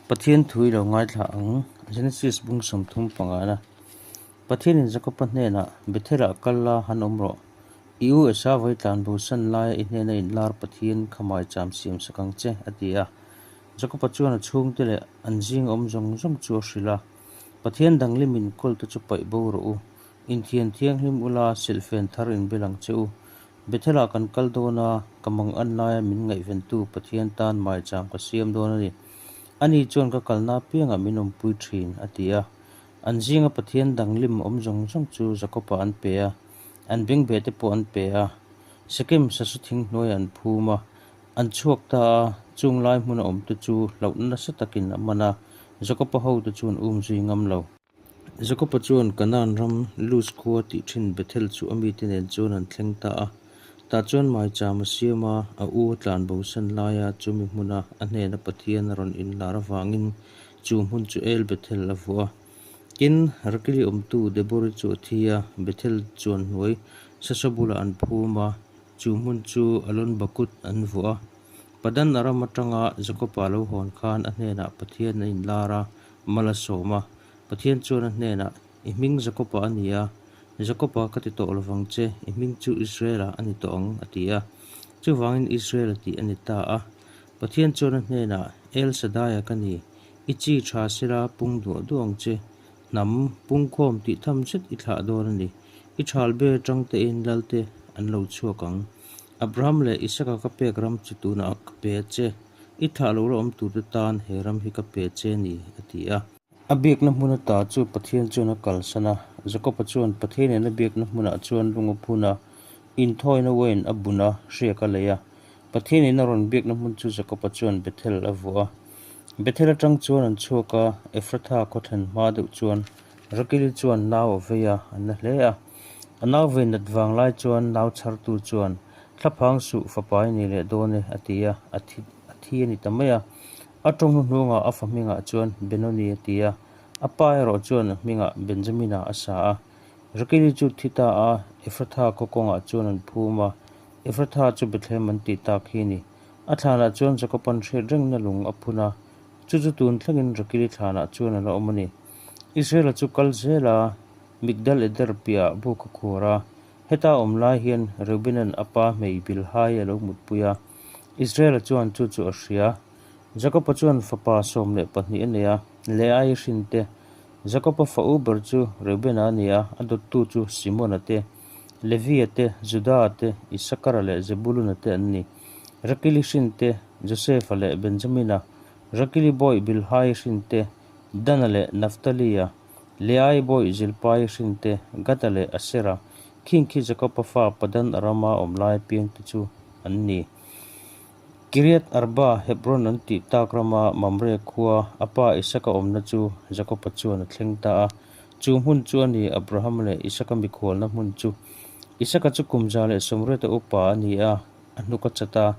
Pathian thu i lo ngaithla ang, Genesis bung 35 na. Pathianin Jakoba hnenah, Bethel-ah kal la, han awm rawh. I u Esau-a i tlan bosan laia i hnena inlar Pathian kha maicham siam sak ang che, a ti a. Jakoba chuan a chhungte leh an zinga awm zawng zawng chu a hrilh a, Pathian danglim inkawlte chu paih bo rawh u. Inthian thianghlim ula, silhfen thar inbel ang che u. Bethel-ah kan kal dawn a, ka mangan laia min ngaihventu Pathian tan maicham ka siam dawn a ni. Ani chuan ka kalna apiangah min awmpui thin, a ti a. An zinga Pathian danglim awm zawng zawng chu Jakob-ah an pe a, an bengbeh te pawh an pe a. Sekem sasu thing hnuaiah an phum a, an chhuak ta a, chung lai hmuna awmte chu hlauhna nasa takin a man a, Jakob-a hote chu an umzui ngam lo. Jakob-a chuan Kanaan ram Luz khua tih thin Bethel chu a mite nen chuan an thleng ta a. Tah chuan maicham a siam a, a u a tlan bosan laia chumi hmuna a hnena Pathian a rawn inlar avangin chu hmun chu El Bethel a vuah a. Tin, Rakili awmtu Debori chu a thi a, Bethel chuan hnuai Sasa bulah an phum a, chu hmun chu Alon Bakut an vuah a. Padan Aram atanga Jakob-a lo hawn khan a hnenah Pathian a inlar a, mal a sawm a. Pathian chuan a hnenah, I hming Jakob-a a ni a, Jakob-a ka ti tawh lovang che, i hming chu Israel-a a ni tawh ang, a ti a. Chuvangin Israel-a tih a ni ta a. Pathian chuan a hnenah, El Shaddai-a ka ni, i chi tha sela pung duah duah ang che, hnam pungkhawm tih tham zet i thlah dawn a ni, i thal ber atang tein lalte an lo chhuak ang. Abraham leh Isaka ka pek ram chu tunah ka pe a che, i thlah lo la awm turte tan he ram hi ka pe che a ni, a ti a. A biakna hmun ata chu Pathian chuan a kalsan a, Jakoba chuan Pathianin a biakna hmunah chuan lung a phun a, inthawina uain a bun a, hriak a lei a. Pathianin a rawn biakna hmun chu Jakoba chuan Bethel a vuah a. Bethel atang chuan an chhuak a, Ephratha khaw thlen hma deuh chuan Rakili chuan nau a vei a, a na hle a. A nau vei nat vang lai chuan nau chhartu chuan, Thlaphang suh, fapa i nei leh dawn e, a ti a, a thi a thi a ni ta mai a. A tawng hnuhnungah a fa hmingah chuan Benoni a ti a, a pa erawh chuan a hmingah Benjamina a sa a. Rakili chu thi ta a, Ephratha khaw kawngah chuan an phum a, Ephratha chu Bethlehem an tih tak hi a ni. A thlanah chuan Jakoban hriat rengna lung a phun a, chu chu tun thlengin Rakili thlanah chuan a la awm a ni. Israela chu kal zel a, Migdal Eder piahah buk a khuar a, heta a awm lai hian Reubena'n a pa hmei Bilhai a lo mutpui a, Israela chuan chu chu a hria. Jakoba chuan fapa 12 a nei a, Leai hrin te. Jakoba fa u ber chu Reubena a ni a, a dawttu chu Simona te, Levia te, Juda te, Isakara leh Zebuluna te an ni. Rakili hrin te, Josefa leh Benjamina, Rakili bawih Bilhai hrin te, Dana leh Naftalia, Leai bawih Zilpai hrin te, Gada leh Asera, khing khi Jakoba fa Padan Arama awm lai apiang te chu an ni. Kiriath Arba, Hebron an tih tak rama Mamre khua a pa Isaka awmna chu Jakoba chuan a thleng ta a. Chu hmun chu a ni Abraham leh Isaka mikhualna hmun chu. Isaka chu kum 180 a upa a ni a, a hnuk a chat a,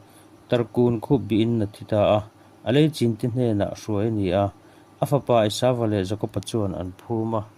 tarkun khup bihin a thi ta a. A lei chinte hnenah hruai a ni a, a fapa Esava leh Jakoba chuan an phum a.